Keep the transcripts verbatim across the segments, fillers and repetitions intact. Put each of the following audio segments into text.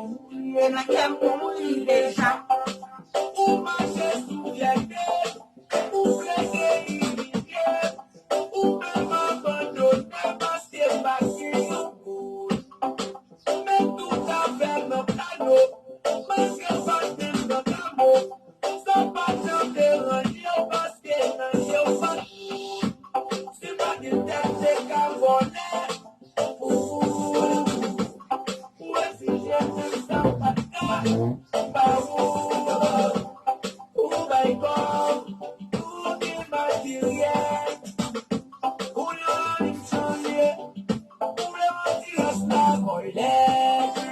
Ou ye nan kè m, ou mouri deja. Ou mache sou fyète, ou vle deyimilye, ou menm abandone paske m pa gen yon goud. Men tout afè nan plano, paske m pa menm nan kamo. Sa pa janm deranje w paske nan je w pa. Si pa gen tèt, se ka vòlè. Ou esije menm sa pa ka ba ou. Ou bay kòb, ou gen materyèl. Ou yon annik chanje. Ou vle yon ti rès la vòlè.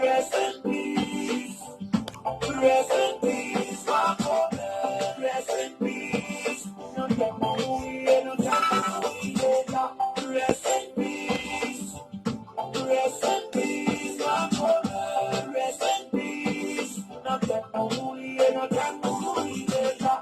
Rest in peace. Rest in peace, my brother. Rest in peace. Nou te mouri e nou te mouri deja. Rest in peace. Rest in peace, my brother. Rest in peace. Nou te mouri e nou te mouri deja.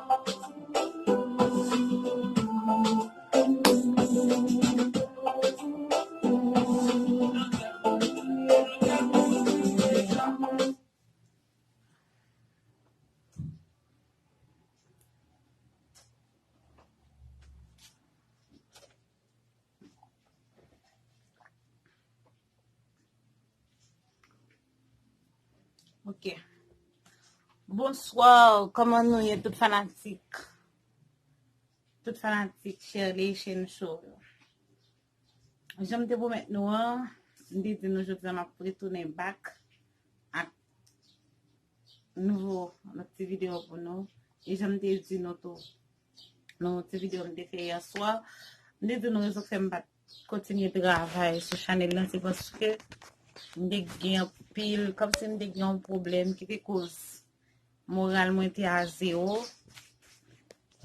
Ok. Bonswa, kòman nou ye, tout fanatik? Tout fanatik Shirley Shen Show yo. Jan m te pwomèt nou an, m te di nou jodi a m ap retounen back ak nouvo, lòt ti videyo pou nou. E jan m te di nou tou, nan yon ti videyo m te fè yè swa, m te di nou rezon k fè m pa t kontinye travay sou chanèl lan, se paske m te gen anpil, kòmsi m te gen yon pwoblèm ki te koz moral mwen te a zewo.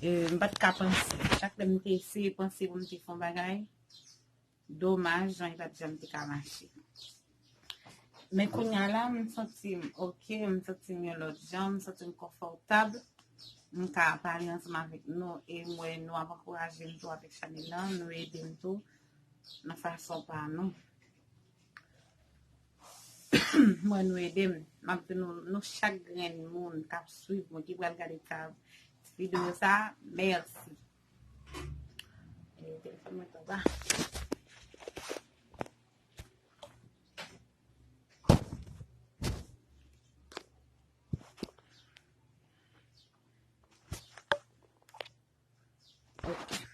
E, m pa t ka panse. Chak lè m te eseye panse pou m te fè yon bagay, domaj, jan e pa t janm te ka mache. Men kounye a la, m santi m oke, m santi m yon lòt jan, m santi m konfòtab. M ka pale ansanm avèk nou e m wè nou ap ankouraje m tou avèk chanèl lan, nou ede m tou nan fason pa nou. M wè nou ede m. M ap di nou, nou chak grenn moun k ap swiv mwen, ki pral gade ka, ti videyo sa, mèsi. E, telefòn mwen tonbe. Ok.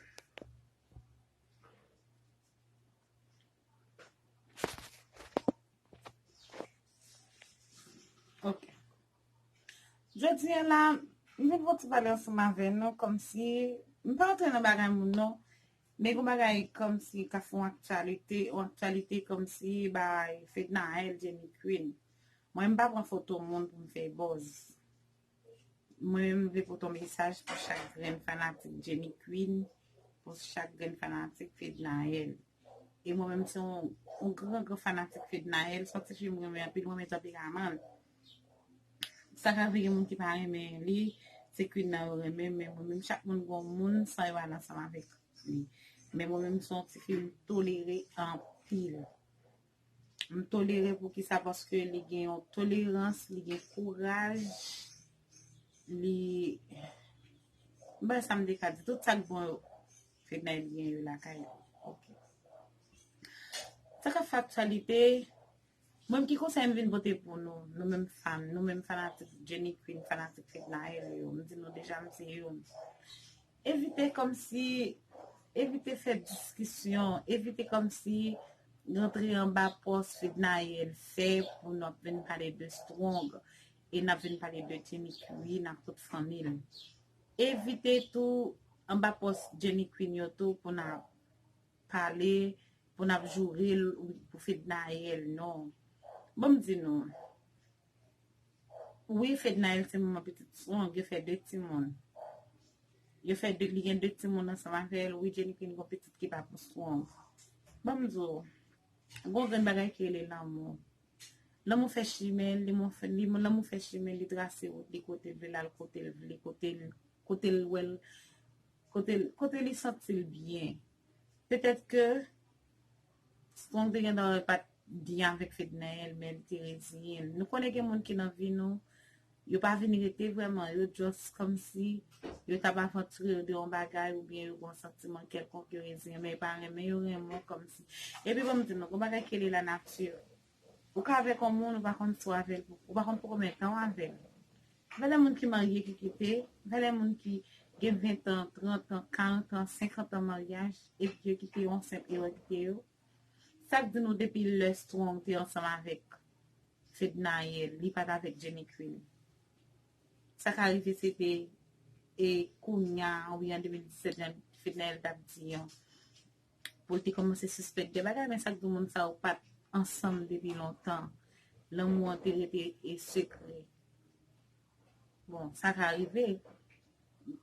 Ok. Jodi a la, m vin pou ti pale ansanm avè nou, kòmsi, m pa antre nan bagay moun non, men gon bagay kòmsi ka fè yon aktyalite, yon aktyalite kòmsi bay Fednaelle, Jenny Queen. Mwen, m pa pran foto moun pou m fè buzz. Mwen menm, m vle pote yon mesaj pou chak grenn fanatik Jenny Queen, pou chak grenn fanatik Fednaelle. E mwen menm, se yon, yon gran, gran fanatik Fednaelle, se yon ti fi m renmen anpil, mwen menm tanperaman l. Sa ka vin gen moun ki pa renmen li, se Queen nan yo renmen, men mwen menm, chak moun gon moun san yo al ansanm avèk li. Men mwen menm, se yon ti fi m tolere anpil. M tolere poukisa? Paske li gen yon tolerans, li gen kouraj, li, m pa sa m te ka di, tout sa k bon yo, Fednaelle gen yo lakay li. Ok. Sa k ap fè aktyalite, mwen ki konsèy m vin pote pou nou, nou menm fan, nou menm fanatik Jenny Queen, fanatik Fednaelle yo, m di nou deja m se youn. Evite kòmsi, evite fè diskisyon, evite kòmsi rantre anba pòs Fednaelle fè pou n ap vin pale de Strong e n ap vin pale de Jenny Queen ak tout fanmi l. Evite tou anba pòs Jenny Queen yo tou pou n ap pale, pou n ap joure l pou Fednaelle, non. Bon, m di nou, wi, Fednaelle se manman pitit Strong, yo fè de timoun. Yo fè de, li gen de timoun ansanm avè l. Wi, Jenny Queen gon pitit ki pa pou Strong. Ban m di w, gon grenn bagay ki rele lanmou. Lanmou fè chimen l, li mon fè, li, lanmou fè chimen l, li trase wout li kote l vle l al, kote l vle, kote l, kote l wè l, kote l, kote li santi l byen. Petèt ke Strong te gentan wè pa t byen avèk Fednaelle, men li te reziyen l. Nou konnen gen moun ki nan vi nou, yo pa vin rete vrèman, yo just kòmsi yo t ap avantire yo de yon bagay oubyen yo gen yon santiman kèlkonk, yo reziyen, men yo pa renmen, yo renmen w kòmsi. Epi bon, m di nou, gon bagay ki rele lanati. Ou ka avèk yon moun, ou pa konn si w avè l, ou pa konn pou konbyen tan w avè l. Valè moun ki marye ki kite, valè moun ki gen ven tan, trant an, karant an, senkant an maryaj, epi yo kite yon senp erè kite yo. Sa k di nou depi lè Strong te ansanm avèk Fednaelle, li pa t avèk Jenny Queen. Sa ka rive se te e kounya, wi, an de mil disèt, jan Fednaelle t ap di an, pou l te kòmanse sispèk de bagay, men sa k di moun sa yo pa t ansanm depi lontan. Lanmou an te rete e sekrè. Bon, sa ka rive.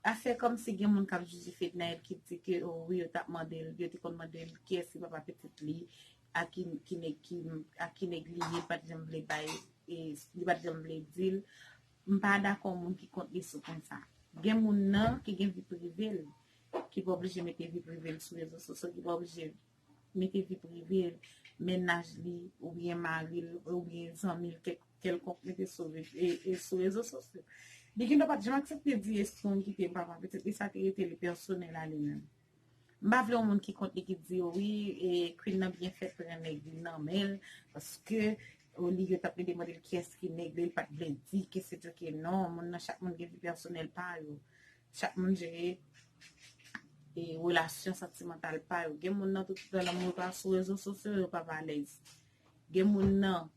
Afè kòmsi gen moun k ap jije Fednaelle ki di ke, o wi, yo t ap mande l, yo te konn mande l kiyès ki papa pitit li, a ki, ki nèg ki, a ki nèg li ye, li pa t janm vle bay, e, li pa t janm vle di l. M pa dakò moun ki kont li sou konsa. Gen moun nan ki gen vi prive l, ki pa oblije mete vi prive l sou rezo sosyo, ki pa oblije mete vi prive l, mennaj li, oubyen mari l, oubyen zanmi l, kèk, kèlkonk mete sou, e, e sou rezo sosyo. Li gendwa pa t janm aksepte di Strong kite papa pitit li, sa te rete li pèsonèl a li menm. M pa vle yon moun ki kont li ki di, o wi, e, Queen nan byen fèt pran nèg li nan men l, paske, o, li yo t ap plede mande l kiyès ki nèg li, li pa t vle di, ke se di ke non, moun nan, chak moun gen vi pèsonèl pa yo. Chak moun jere e relasyon santimantal pa yo. Gen moun nan tout tan lanmou yo pa sou rezo sosyo, yo pa alèz. Gen moun nan,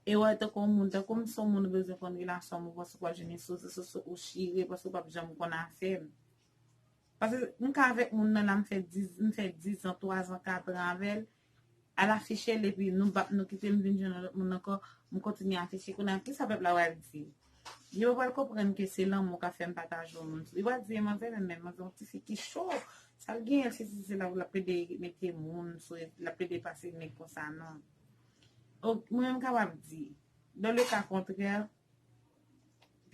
e wè tankou yon moun, tankou m se yon moun ou bezwen konn relasyon m, ou panse w pral jwenn li sou rezo sosyo, ou chire, paske w p ap janm konn afè m. Paske m ka avèk moun nan la, m fè dis, m fè dis an, twa zan, kat an avè l, al afiche l, epi nou bap nou kite m vin jwenn yon lòt moun ankò, m kontinye afiche. Kounye a, kisa pèp la pral di? Yo pral konprann ke se lanmou k ap fè m pataje yon moun. Yo pral di, e manzè menm, menm, manzè yon tifi ki cho. Sa l genyen, se si se la pou l ap plede mete moun, sou, l ap plede pase nèg konsa, non. O, mwen menm m kapab di, dans le cas contraire,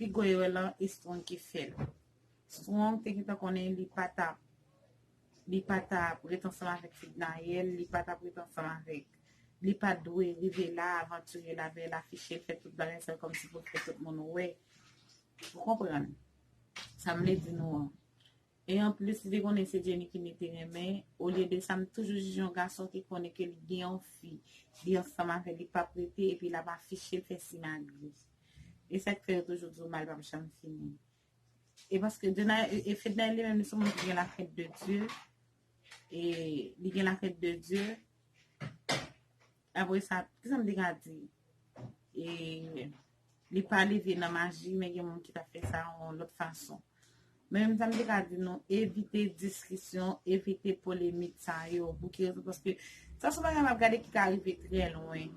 pi gwo erè lan, e Strong ki fè l. Strong te gentan konnen li pa t ap, li pa t ap ret ansanm avèk Fednaelle, li pa t ap ret ansanm avèk, li pa t dwe rive la, avantire l avè l, afiche l, fè tout bagay sa kòmsi pou fè tout moun wè. Ou konprann sa m vle di nou an? E anplis, li te konnen se Jenny ki li te renmen. Olye de sa, m toujou jije yon gason ki konnen ke li gen yon fi, li ansanm avè l, li p ap rete, epi l ap afiche l, fè simagri. E sa k fè yo toujou di w mal p ap janm fini. E paske Dena, e, e Fednaelle li menm, li se yon moun ki gen la crainte de Dieu. E li gen la crainte de Dieu. Apre sa, kisa m te ka di? E li pa leve nan maji, men gen moun ki ta fè sa yon lòt fason. Men menm sa m te ka di nou, evite diskisyon, evite polemik sa yo. Pou ki rezon? Paske sa se yon bagay m ap gade ki ka rive trè lwen.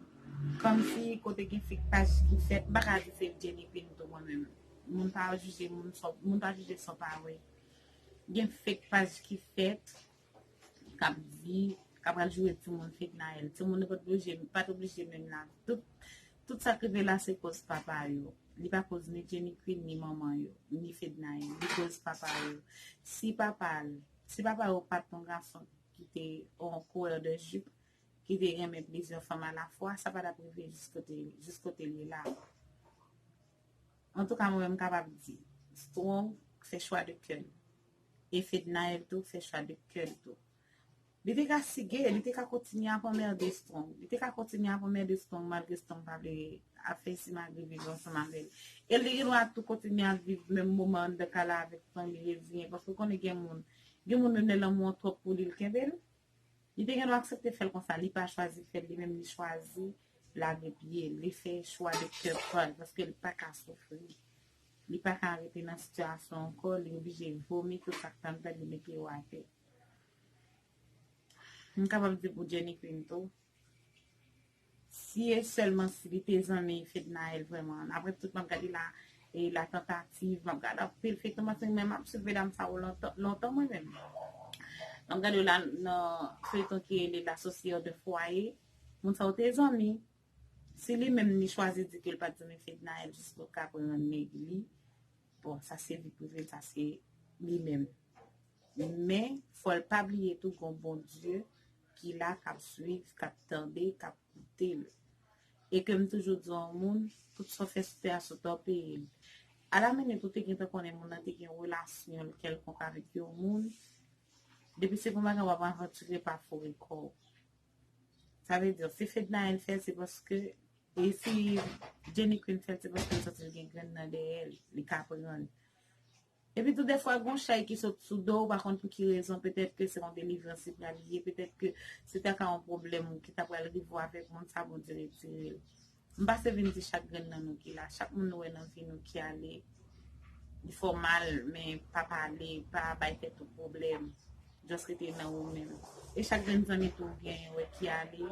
Kòmsi kote gen fake paj ki fèt, m pa ka di se Jenny Pinto mwen menm. Moun pa jije moun san, moun pa jije san pa wè. Gen fake paj ki fèt, k ap di, k ap pral joure timoun Fednaelle. Timoun nan pa t oblije, pa t oblije menm la. Tout, tout sa k rive la se koz papa yo. Li pa koz ni Jenny Queen, ni manman yo, ni Fednaelle. Li koz papa yo. Si papa l, si papa yo pa t yon gason ki te yon coureur de jupe, ki te renmen plizyè fanm alafwa, sa pa t ap rive jis kote, jis kote l ye la. Antouka, mwen menm m kapab di, Strong fè chwa de kè l. E Fednaelle tou fè chwa de kè l tou. Li te ka sige, li te ka kontinye ap anmède Strong. Li te ka kontinye ap anmède Strong malgre Strong pa vle ap fè simagri viv ansanm avè l. E li gen dwa tou kontinye ap viv menm moman anndan kay la avèk Strong, li reziyen. Paske w konnen gen moun, gen moun menm lè lanmou an twòp pou li, l kenbe l. Li te gen dwa aksepte fè l konsa, li pa chwazi fè l, li menm li chwazi lage pye l, li fè chwa de kè pa l, paske li pa ka soufri. Li pa ka rete nan sitiyasyon ankò, li oblije vomi tout sa k t anndan li, mete yo atè. M kapab di pou Jenny Queen tou, si e sèlman si li te zanmi Fednaelle vrèman. Apre tout, m ap gade la, e la tantativ, m ap gade anpil feyton, paske mwen m ap swiv medam sa yo lontan, lontan mwen menm. M ap gade yo la nan feyton ki rele La Sorcière de Foyer. Moun sa yo te zanmi. Si li menm li chwazi di ke l pa t zanmi Fednaelle jiskaske l pran nèg li, bon, sa se vi prive l, sa se li menm. Men, fò l pa bliye tou, gon Bondye ki la, k ap swiv, k ap tande, k ap koute. aksepte l. E ke m toujou di yon moun, tout sa w fè sou tè a, sou tè w peye l. A la minit ou te gentan konnen moun nan te gen relasyon kèlkonk avèk yon moun, depi se pou bagay w ap avantire, pa foure kò w. Sa vle di, si Fednaelle fè l, se paske, e si Jenny Queen fè l, se paske l santi l gen grenn nan dèyè l, li ka pran l. Epi tou, defwa, gon chay ki sot sou do w, ou pa konn pou ki rezon, petèt ke se yon delivrans li pral ye, petèt ke se ta ka yon pwoblèm ki ta pral rive w avèk moun sa, Bondye retire l. M pase vin di chak grenn nan nou ki la, chak moun nou wè nan vi nou ki ale, li fè w mal, men pa pale, pa bay tèt ou pwoblèm, just rete nan ou menm. E chak grenn zanmi tou ou genyen wè ki ale,